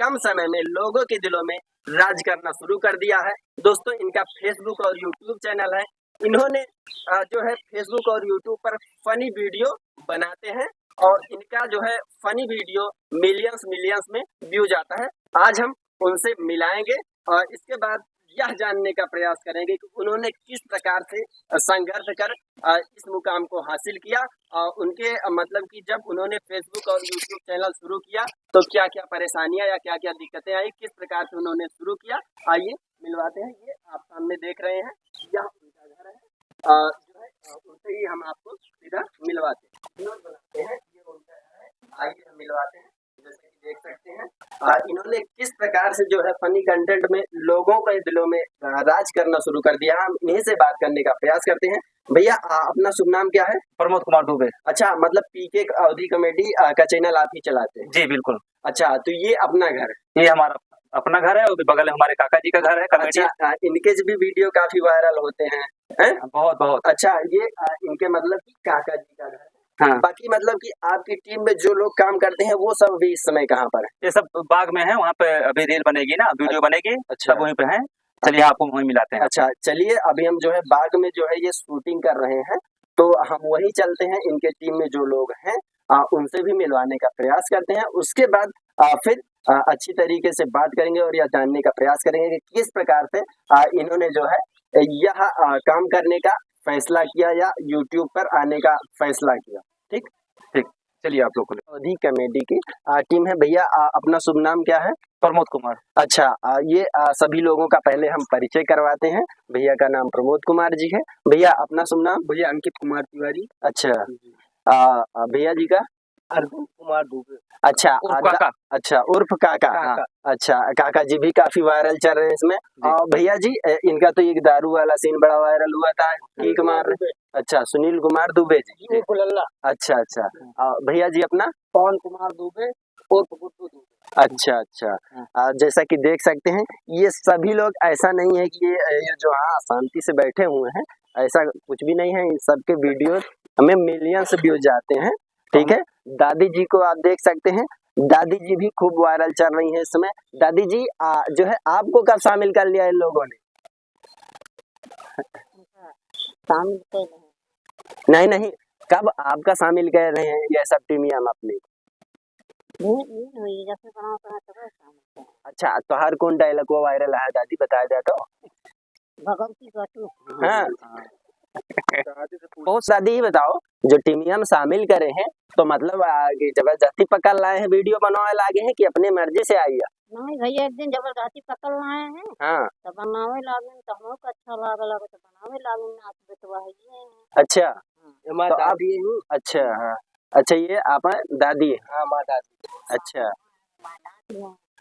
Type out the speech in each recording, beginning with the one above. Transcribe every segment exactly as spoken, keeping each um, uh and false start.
कम समय में लोगों के दिलों में राज करना शुरू कर दिया है। दोस्तों, इनका Facebook और YouTube चैनल है। इन्होंने, अ, जो है, Facebook और YouTube पर फनी वीडियो बनाते हैं और इनका जो है फनी वीडियो मिलियंस, मिलियंस में व्यू जाता है। आज हम उनसे मिलाएंगे और इसके बाद यह जानने का प्रयास करेंगे कि उन्होंने किस प्रकार से, अ, संघर्ष कर, अ, इस मुकाम को हासिल किया और उनके, अ, मतलब कि जब उन्होंने Facebook और YouTube चैनल शुरू किया तो क्या-क्या परेशानियां या क्या-क्या दिक्कतें आई, किस प्रकार से उन्होंने शुरू किया। आइए मिलवाते हैं। ये आप सामने देख रहे हैं, यह उनका घर है। अ, जो है, अ, उनसे ही हम आपको सीधा मिलवाते हैं। ये उनका घर है, आइए हम मिलवाते हैं। जैसे कि देख सकते हैं, अ, इन्होंने किस प्रकार से जो है फनी कंटेंट में लोगों के दिलों में, अ, राज करना शुरू कर दिया। हम इन्हीं से बात करने का प्रयास करते हैं। भैया, अ, अपना शुभ नाम क्या है? प्रमोद कुमार दुबे। अच्छा, मतलब पीके अवधी कॉमेडी, अ, का चैनल आप ही चलाते हैं? जी, बिल्कुल। अच्छा, तो ये अपना घर है? ये हमारा अपना घर है, और बगल में हमारे काका जी का घर है, कॉमेडी। अच्छा, अ, इनके भी वीडियो काफी वायरल होते हैं, हैं? बहुत, बहुत। अच्छा, ये, अ, इनके मतलब कि काका जी का घर है। हाँ। बाकी मतलब कि आपकी टीम में जो लोग काम करते हैं, वो सब अभी इस समय कहाँ पर है? ये सब बाग में है, वहाँ पे अभी रील बनेगी ना, वीडियो बनेगी, अच्छा। सब वहीं पे हैं। चलिए, आपको वहीं मिलाते हैं। अच्छा, चलिए, अभी हम जो है बाग में जो है ये शूटिंग कर रहे हैं, तो हम वहीं चलते हैं, इनके टीम में जो लोग हैं, अ, उनसे भी मिलवाने का प्रयास करते हैं। उसके बाद, अ, फिर, अ, अच्छी तरीके से बात करेंगे और यह जानने का प्रयास करेंगे कि किस प्रकार से, अ, इन्होंने जो है यह, अ, काम करने का फैसला किया या YouTube पर आने का फैसला किया। ठीक? ठीक, चलिए आप लोग को ले। अवधी कॉमेडी की, अ, टीम है। भैया, अ, अपना शुभ नाम क्या है? प्रमोद कुमार। अच्छा, अ, ये, अ, सभी लोगों का पहले हम परिचय करवाते हैं। भैया का नाम प्रमोद कुमार जी है। भैया, अपना शुभ नाम? भैया, अंकित कुमार तिवारी। अच्छा। जी। अ, अ, भैया जी का? अरविंद कुमार दुबे। अच्छा, उर्फ आ, दा-, काका। अच्छा, उर्फ काका। काका। हाँ, अच्छा, काका जी भी काफी वायरल चल रहे हैं इसमें। जी। अ, भैया जी, ए, इनका तो एक दारू वाला सीन बड़ा वायरल हुआ था, किक मार रहे। अच्छा, सुनील कुमार दुबे जी। जी, उर्फ लल्ला। अच्छा, अच्छा। हम्म। अ, भैया जी अपना? पवन कुमार दुबे उर्फ गुड्डू दुबे। अच्छा, अच्छा। हाँ। अ, जैसा कि देख सकते हैं, ये सभी लोग, ऐसा नहीं है कि ये, ये जो, हाँ, शांति से बैठे हुए हैं, ऐसा कुछ भी नहीं है। इन सबके वीडियो हमें मिलियंस व्यूज जाते हैं। ठीक है, दादी जी को आप देख सकते हैं, दादी जी भी खूब वायरल चल रही है इस समय। दादी जी, आ, जो है, आपको कब शामिल कर लिया इन लोगों ने? शामिल कर रहे हैं। नहीं, नहीं, कब आपका शामिल कर रहे हैं ये सब टीमिया में अपनी? नहीं, नहीं हुई, जब से बना, बना, तब से शामिल कर रहे हैं। अच्छा, तोहार कौन डायलॉग वो वायरल है दादी, बताया जाए तो? भगवती का तू। हाँ। बहुत दादी, ये बताओ, जो टीमिया में शामिल करे हैं, तो मतलब, आ, कि जबरदस्ती पकड़ लाए हैं, वीडियो बनावे लागे हैं कि अपने मर्जी से आई है? नहीं भैया, एक दिन जबरदस्ती पकड़ लाए हैं, हाँ। तो बनावे लागे, तो हमको अच्छा लागे, लागे तो बनावे लागे, नाच बेटवा है ये। अच्छा। हाँ। हमारे तो आप दादी हैं। अच्छा, हाँ। अच्छा, ये आप हैं दादी? हाँ, माँ दादी। अच्छा।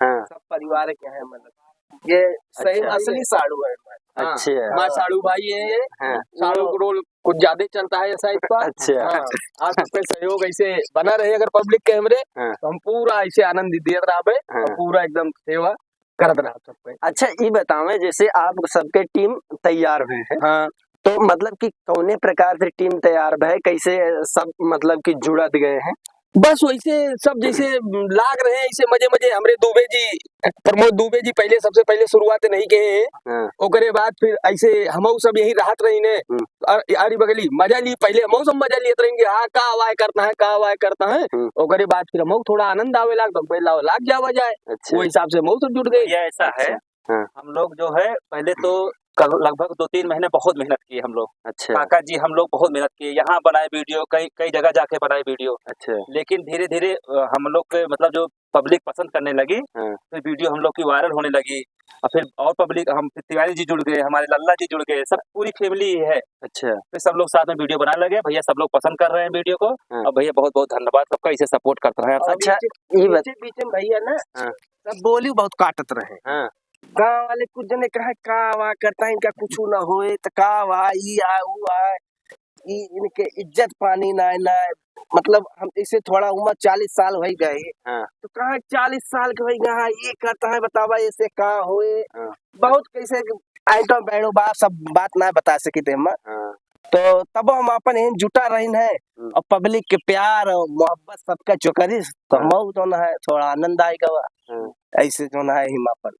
हाँ। सब परिवार के हैं, मतलब, ये सही अच्छा। असली साड़ू है हमारे। हाँ। अच्छा। माँ साड़ू भाई है ये। हाँ। साड़ू को रोल कुछ ज्यादा ही चलता है ऐसा इस पर। अच्छा। हाँ। आप सबके सहयोग ऐसे बना रहे अगर पब्लिक कैमरे, हाँ। तो हम पूरा ऐसे आनंद दिए रहबे हाँ। और पूरा एकदम सेवा करत रहा सबके। अच्छा, ई बतावें, जैसे आप सबके टीम तैयार हुए हैं, हाँ। तो मतलब कि कौने प्रकार से टीम तैयार भय, कैसे सब मतलब कि जुड़त गए हैं? बस वैसे सब जैसे लाग रहे हैं, ऐसे मजे मजे। हमरे दुबे जी, प्रमोद दुबे जी पहले, सबसे पहले शुरुआत नहीं के हैं। हाँ। ओकरे बाद फिर ऐसे हमहू सब यही रहत रही ने। हम्म। और यारी बगली मजा ली, पहले हमहू सब मजा लियत रही कि हाँ, का आवाज करता है, का आवाज करता है। हम्म। ओकरे बाद फिर हमहू थोड़ा आनंद आवे लाग, तो लाग जावा जाए। अच्छा। वो हिसाब से हमहू सब जुट गए। भैया, ऐसा है, अच्छा। हाँ। हम लोग जो है, पहले तो कल-, लगभग दो तीन महीने बहुत मेहनत किए हम लोग। अच्छा। काका जी, हम लोग बहुत मेहनत किए, यहाँ बनाए वीडियो, कई, कई जगह जाके बनाए वीडियो। अच्छा। लेकिन धीरे-धीरे, अ, हम लोग के, मतलब, जो पब्लिक पसंद करने लगी, हाँ। फिर वीडियो हम लोग की वायरल होने लगी। और फिर और पब्लिक, हम फिर तिवारी जी जुड़ गए, हमारे लल्ला जी जुड़ गए, सब पूरी फैमिली ही है। अच्छा। फिर सब लोग साथ में वीडियो बनाने लगे, भैया सब लोग पसंद कर रहे हैं वीडियो को। हाँ। और भैया बहुत बहुत धन्यवाद सबका, इसे सपोर्ट करते रहें आप सब। अच्छा, बीच, ये बत- बीच, बीच में भैया ना, हाँ। सब बोली बहुत काटत रहे। हाँ। गाँव वाले कुछ जने कहे, "का वा करता है, इनका कुछ ना होए, त का वा, ई आ, ऊ आ, ई इनके इज्जत पानी ना, ना।" मतलब, हम इसे थोड़ा उम्र चालीस साल हो गए। हाँ। तो कहा, "चालीस साल के हो गए, हाँ, ये करता है, बतावा, ऐसे का होए?" हाँ। बहुत कैसे आइटम बैठो बा, सब बात ना बता सकी थे हम। हाँ। तो तब हम अपन एहन जुटा रहिन है, हम्म। और पब्लिक के प्यार और मोहब्बत सबका चोकरी, तो हाँ। हमहू जौन है, थोड़ा आनंद आए गवा। हाँ। ऐसे जौन है हिमापन।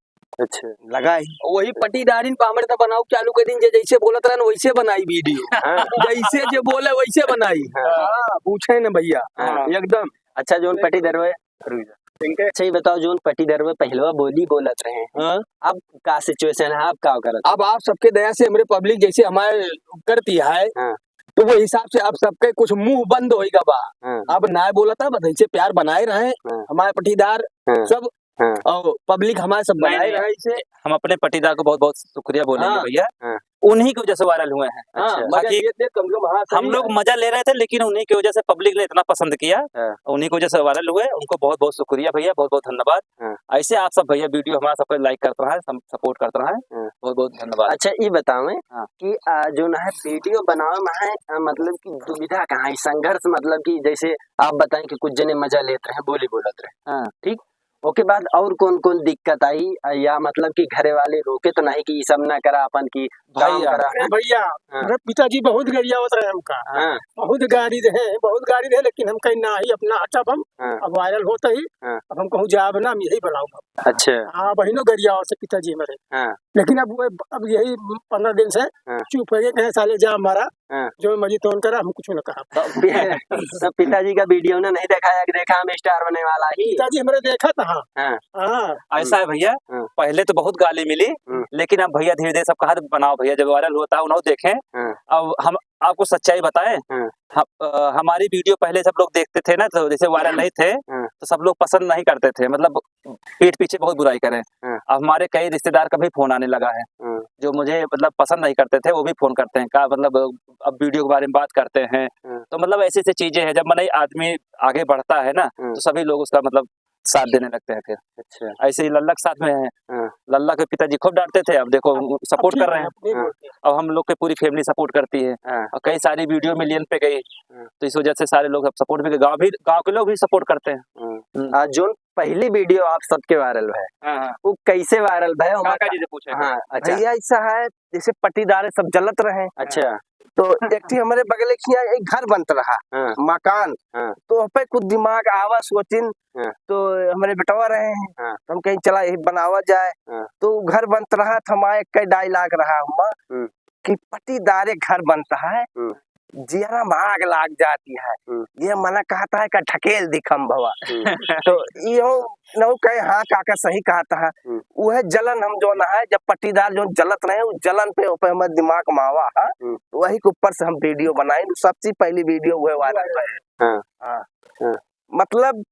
अच्छा। लगा ही। वही पटीदारिन पर हमरे तो बनाओ चालू कर दिन, जे जैसे बोलत रहन वैसे बनाई वीडियो। हाँ। जैसे जे बोले वैसे बनाई। हाँ। हाँ, पूछे न भैया। हाँ। एकदम। अच्छा, जौन पटीदरवे, रुक जा। इनके अच्छा, ये बताओ, जौन पटीदरवे पहलवा बोली बोलत रहे, हाँ। अब का situation है, अब का करत? अब आप सबके दया से हमरे public जैसे हमारे करती है, हाँ। तो वो हिसाब से अब सबके कुछ मुंह बंद होइगा बा। हाँ। अब ना बोलता, बस ऐसे प्यार बनाए रहे, हाँ। हमारे पटीदार हाँ। सब हाँ। और public हमारे सब नहीं, बनाए नहीं, रहे इसे। हम अपने पटीदार को बहुत बहुत शुक्रिया बोलेंगे हाँ। भैया। हाँ। उन्हीं की वजह से viral हुए हैं। हाँ, अच्छा। मजा बाकी ये थे, कम से कम, हाँ, सही हम लोग है। मजा ले रहे थे, लेकिन उन्हीं की वजह से public ने इतना पसंद किया, हाँ। उन्हीं की वजह से viral हुए। उनको बहुत बहुत शुक्रिया भैया, बहुत बहुत धन्यवाद। हाँ। ऐसे आप सब भैया वीडियो हमारा सबका like करत रहा है, सम-, support करत रहा है। हाँ। बहुत बहुत धन्यवाद। अच्छा, ये बतावें हाँ। कि, आ, जो ना है वीडियो बनावे में है, आ, मतलब कि दुविधा कहाँ है, संघर्ष, मतलब कि जैसे आप बताएं कि कुछ जने मजा लेत रहे, बोली बोलत रहे। हाँ। ठीक? ओके बाद और कौन-कौन दिक्कत आई, आ, या मतलब कि घरे वाले रोके तो नहीं कि ई सब ना करा अपन की काम भैया। करा? अरे भैया, हाँ। मेरे पिताजी बहुत गरियावत रहे हमका। हाँ। बहुत गारी रहे, बहुत गारी रहे, लेकिन हम कहीं ना ही अपना हटब हम, हाँ। अब viral होता ही, हाँ। अब हम कहूँ जाब ना, हम यही बनाओ। अच्छा। हाँ, बहिनो गरियावत है पिताजी हमारे। हाँ। लेकिन अब वो, अब यही पन्द्रह दिन से हाँ। चुप हो गए, कहे, "साले जा मारा, हाँ। जो मर्जी तोन करा, हम कुछ ना कहा।" तो पि-, तो पिताजी का वीडियो ना नहीं देखा है कि देखा हम स्टार बनने वाला ही? पिताजी हमारे देखा था, हाँ। हाँ। हाँ। ऐसा है भैया, हाँ। पहले तो बहुत गाली मिली, हम्म। लेकिन अब भैया धीरे-धीरे सब कहा, "बनाओ भैया, जब viral होता है, उन्हें देखें।" हाँ। अब हम आपको सच्चाई बताएं, हाँ। हम, अ, हमारी वीडियो पहले सब लोग देखते थे ना, तो जैसे viral नहीं थे, हाँ। तो सब लोग पसंद नहीं करते थे, मतलब पीठ पीछे बहुत बुराई करें। हाँ। अब हमारे कई रिश्तेदार का भी फोन आने लगा है, हाँ। जो मुझे मतलब पसंद नहीं करते थे, वो भी फोन करते हैं, का मतलब अब वीडियो के बारे में बात करते हैं। हाँ। तो मतलब ऐसी ऐसी चीजें हैं, जब मने आदमी आगे बढ़ता है ना, हाँ। तो सभी लोग उसका मतलब साथ देने लगते हैं फिर। अच्छा। ऐसे ही लल्ला के साथ में है। हाँ। लल्ला के पिताजी खूब डांटते थे, अब देखो अब, support अब कर रहे हैं। नहीं हाँ। बोलते। अब हम लोग के पूरी family support करती है। हाँ। और कई सारी वीडियो million पे गई, हाँ। तो इस वजह से सारे लोग सब support भी, गाँव भी, गाँव के लोग भी support करते हैं। हाँ। हम्म। आ, जोन पहली वीडियो आप सबके viral भय, हाँ, हाँ। वो कैसे viral भय? काका जी से पूछे। हाँ, अच्छा। भैया, ऐसा है, जैसे पट्टीदार सब जलत रहे। अच्छा। तो एक ठे हमरे बगले के यहाँ एक घर बनत रहा, हाँ। मकान। हाँ। तो ओपे कुछ दिमाग आवा सोचिन, हाँ। तो हमरे बेटवा रहे हैं। हाँ। तो हम कहीं चला यही बनावा जाए। हाँ। तो घर बनत रहा, थमा एक कई dialogue रहा हुआ हम्म। कि पट्टीदारे घर बनता है, हम्म। जियरा में आग लाग जाती है। हम्म। ये मना कहता है का ढकेल दी खंभवा। हम्म। तो यो नौ कहे, "हाँ काका, सही कहता है।" हम्म। वह जलन हम जो ना है, जब पट्टीदार जो जलत रहे, उस जलन पे, पे हमारे दिमाग में आवा है, हम्म। वही के ऊपर से हम वीडियो बनाए। सबसे पहली वीडियो वह viral है। हाँ। हाँ। हाँ। मतलब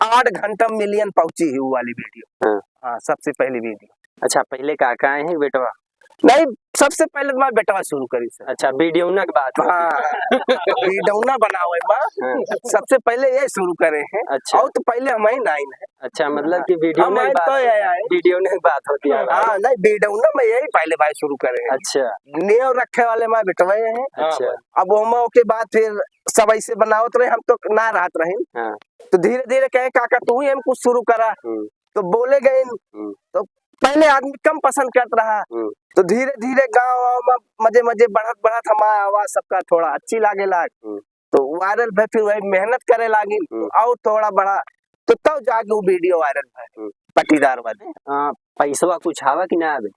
आठ घंटा million पहुंची ही वो वाली वीडियो। हाँ। हाँ, सबसे पहली वीडियो। अच्छा, पहले काका आए हैं बेटवा? नहीं, सबसे पहले तो मैं बेटवा शुरू करी सर। अच्छा, वीडियो ना के बात होती। हाँ, वीडियो ना बनावे बा। हाँ। सबसे पहले ये शुरू करे हैं। अच्छा। और तो पहले हम ही नाइन है। अच्छा, मतलब कि वीडियो हम ना के आए बात तो होती ये है। आए। वीडियो ना के बात होती है। हाँ, नहीं, वीडियो ना मैं यही पहले भाई शुरू करे हैं। अच्छा। नेव रखे वाले मैं बेटवा हैं। अच्छा। अब हम ओके बाद फिर सब ऐसे बनावत रहे, हम तो ना रहत रहे। हाँ। तो धीरे-धीरे कहे, "काका, तू ही हम कुछ शुरू करा।" हम्म। तो बोले गए, हम्म। तो पहले आदमी कम पसंद करत रहा। हम्म। तो धीरे-धीरे गाँव, गाँव में मजे-मजे बढ़त-बढ़त हमार आवाज सबका थोड़ा अच्छी लागे लाग। हम्म। तो viral भय, फिर वही मेहनत करे लागिन, हम्म। और थोड़ा बढ़ा, तो तब जाके वो वीडियो viral भय, हम्म। पट्टीदार वाले। आ, पैसवा कुछ आवा कि ना आवे?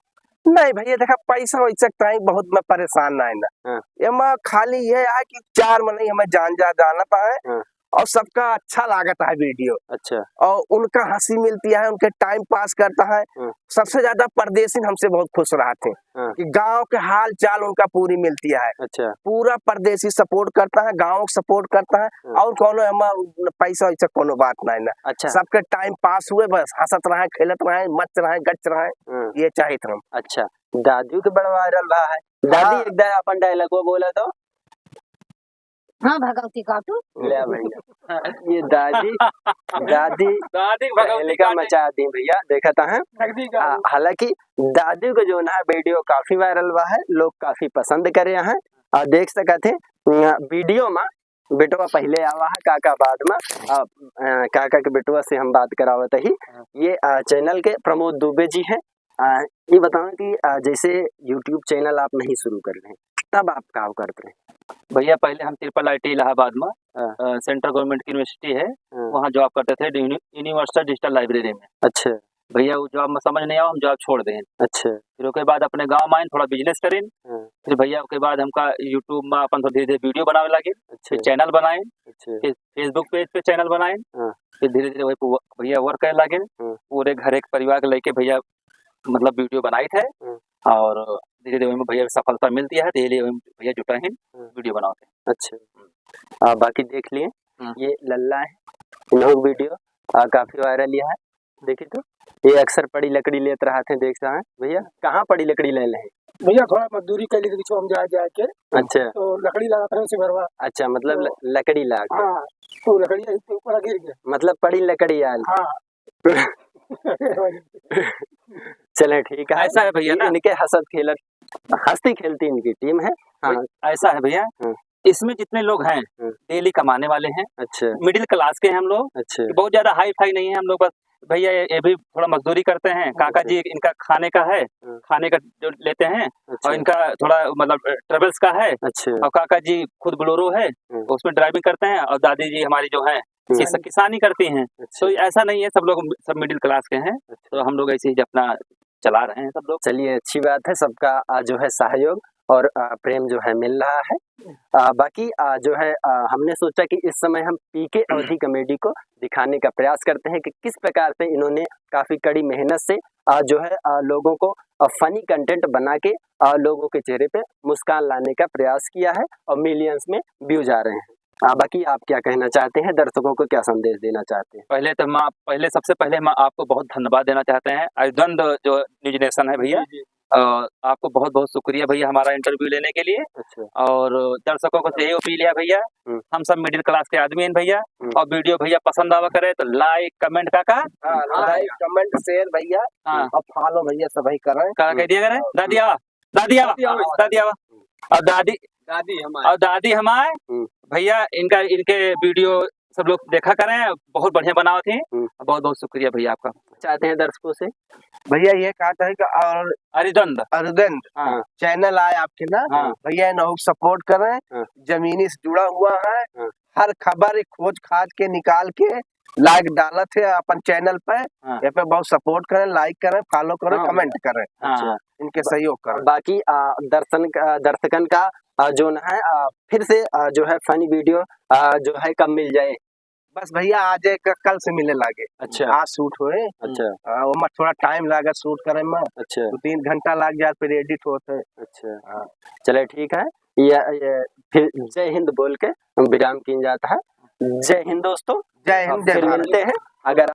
नहीं भैया, देखा, पैसा वैसा कहीं बहुत मैं परेशान ना है ना। हाँ। ये मैं खाली ये है कि चार मनई हमें जान जा, जानत है हाँ। और सबका अच्छा लागत है वीडियो। अच्छा। और उनका हंसी मिलती है, उनके time pass करता है। हाँ। सबसे ज्यादा परदेसी हमसे बहुत खुश रहते हैं हाँ। कि गांव के हाल चाल उनका पूरी मिलती है। अच्छा। पूरा परदेसी support करता है, गांव support करता है हाँ। और कोनो एमा पैसा वैसा कोनो बात नहीं ना। अच्छा। सबके time pass हुए, बस हंसत रहे, खेलत रहे, मच रहे, गच रहे, हाँ। ये चाहित हम। अच्छा, दादू के बड़ा viral भा है। दादी, हाँ। एक दाई अपन dialogue वो बोला तो। हाँ, भगवती काटू। ले भैया। ये दादी, दादी दादी भगवती पहले का काटे। मचा दी भैया, देखा था, हाँ? दादी का हाँ, हालांकि दादी के जो ना वीडियो काफी viral हुआ है, लोग काफी पसंद करे हैं। और देख सकत है, अ, वीडियो में बेटवा पहले आवा है, काका बाद में। अ, अ, काका के बेटवा से हम बात करावत ही। हाँ। ये, अ, channel के प्रमोद दुबे जी हैं। आ, ये बताओ कि, आ, जैसे YouTube channel आप नहीं शुरू कर रहे, तब आप का करत रहे? भैया, पहले हम triple I T इलाहाबाद में हाँ। अ, central government की university है, हाँ। वहाँ job करते थे यूनि-, Universal Digital Library में। अच्छा। भैया, वो job में समझ नहीं आवा, हम job छोड़ दें। अच्छा। फिर ओके बाद अपने गाँव में आइन, थोड़ा business करें। हाँ। फिर भैया, ओके बाद हमका YouTube में अपन धीरे-धीरे video बनावे लागे। अच्छा। फिर channel बनाए। अच्छा। फिर Facebook page पे channel बनाए। हाँ। फिर धीरे-धीरे वही पे वो, भैया, work करे लागे। हाँ। पूरे घर एक परिवार के लेके भैया, मतलब, video बनाइत है। हाँ। और धीरे-धीरे वही में भैया सफलता मिलती है, तो ये लिए वही में भैया जुटा है, हाँ। Video बनाते हैं। अच्छा। हम्म। आ, बाकी देख लिए, हम्म। ये लल्ला है, इन्हों video, आ, काफी viral यह है। देखी तो, ये अक्सर पड़ी लकड़ी लेत रहत हैं, देख सकत हैं। भैया, कहाँ पड़ी लकड़ी ले लें? भैया, थोड़ा मजदूरी कर ली, तो हम जाए, जाए के। अच्छा। तो लकड़ी लागत रहे सिमरवा। अच्छा, मतलब तो ल-, लकड़ी लाग गए। हाँ, तो लकड़ी यही के ऊपर गिर गए। मतलब पड़ी लकड़ी आल। हाँ। चले, ठीक है। ऐसा है भैया ना? इनके हंसत खेलत, हंसती खेलती इनकी team है। हाँ। भाई, ऐसा है भैया, हाँ। इसमें जितने लोग हैं, हाँ। Daily कमाने वाले हैं, अच्छा। Middle class के हैं हम लोग, अच्छा। बहुत ज्यादा high-fi नहीं है हम लोग, बस भैया ये, ये भी थोड़ा मजदूरी करते हैं, काका अच्छा। जी इनका खाने का है, हाँ। खाने का जो लेते हैं, अच्छा। और इनका थोड़ा, मतलब, travels का है, अच्छा। और काका जी खुद Bolero है, हाँ। उसमें driving करते हैं, और दादी जी हमारी जो है, हम्म। किस-, किसानी करती हैं। अच्छा। तो ऐसा नहीं है, सब लोग, सब middle class के हैं, अच्छा। तो हम लोग ऐसे ही अपना चला रहे हैं सब लोग। चलिए, अच्छी बात है, सबका, आ, जो है सहयोग और, आ, प्रेम जो है मिल रहा है। आ, बाकी, आ, जो है, आ, हमने सोचा कि इस समय हम पीके अवधी comedy को दिखाने का प्रयास करते हैं कि किस प्रकार से इन्होंने काफी कड़ी मेहनत से, आ, जो है, आ, लोगों को, आ, funny content बना के, आ, लोगों के चेहरे पे मुस्कान लाने का प्रयास किया है और millions में views आ रहे हैं। आ, बाकी आप क्या कहना चाहते हैं, दर्शकों को क्या संदेश देना चाहते हैं? पहले तो मैं, पहले, सबसे पहले मैं आपको बहुत धन्यवाद देना चाहते हैं, अरिदंद जो News Nation है भैया, जी, जी। अ, आपको बहुत बहुत शुक्रिया भैया हमारा interview लेने के लिए। अच्छा। और दर्शकों को यही अपील है भैया, हम्म। हम सब middle class के आदमी हैं भैया, हम्म। और video भैया पसंद आवा करे तो like, comment, काका? हाँ, like, comment, share भैया, हाँ। और follow भैया सभी करें। का कह दिया करें? हाँ। दादी आवा, दादी आवा, दादी आवा। दादी आवा। और दादी, दादी हमारे। और दादी हमारे, हम्म। भैया इनका, इनके video सब लोग देखा करें, बहुत बढ़िया बनावत हैं। हम्म। बहुत बहुत शुक्रिया भैया आपका। चाहते हैं दर्शकों से? भैया ये कहता है कि और अरिदंद। अरिदंद हाँ। Channel आए आपके ना, हाँ। भैया इन्हों support करें, हाँ। जमीनी से जुड़ा हुआ है, हाँ। हर खबर एक खोज खाज के निकाल के live डालत है अपन channel पे, हाँ। ये पे बहुत support करें, like करें, follow करें, हाँ। Comment करें। हाँ। अच्छा। इनके सहयोग करें। बाकी, आ, दर्शन का, दर्शकन का, आ, जो न है, आ, फिर से, आ, जो है funny video, आ, जो है कब मिल जाए? बस भैया आज एक कल से मिले लागे। अच्छा। आज shoot होए। अच्छा। आ, ओमा थोड़ा time लागे shoot करे में। अच्छा। दो तीन घंटा लाग जात फिर edit होत है। अच्छा। हाँ। चले ठीक है। ये, ये फिर जय हिंद बोल के हम विराम कीन जाता है। जय हिंद दोस्तों। जय हिंद, अब जय फिर भारत। मिलते हैं। अगर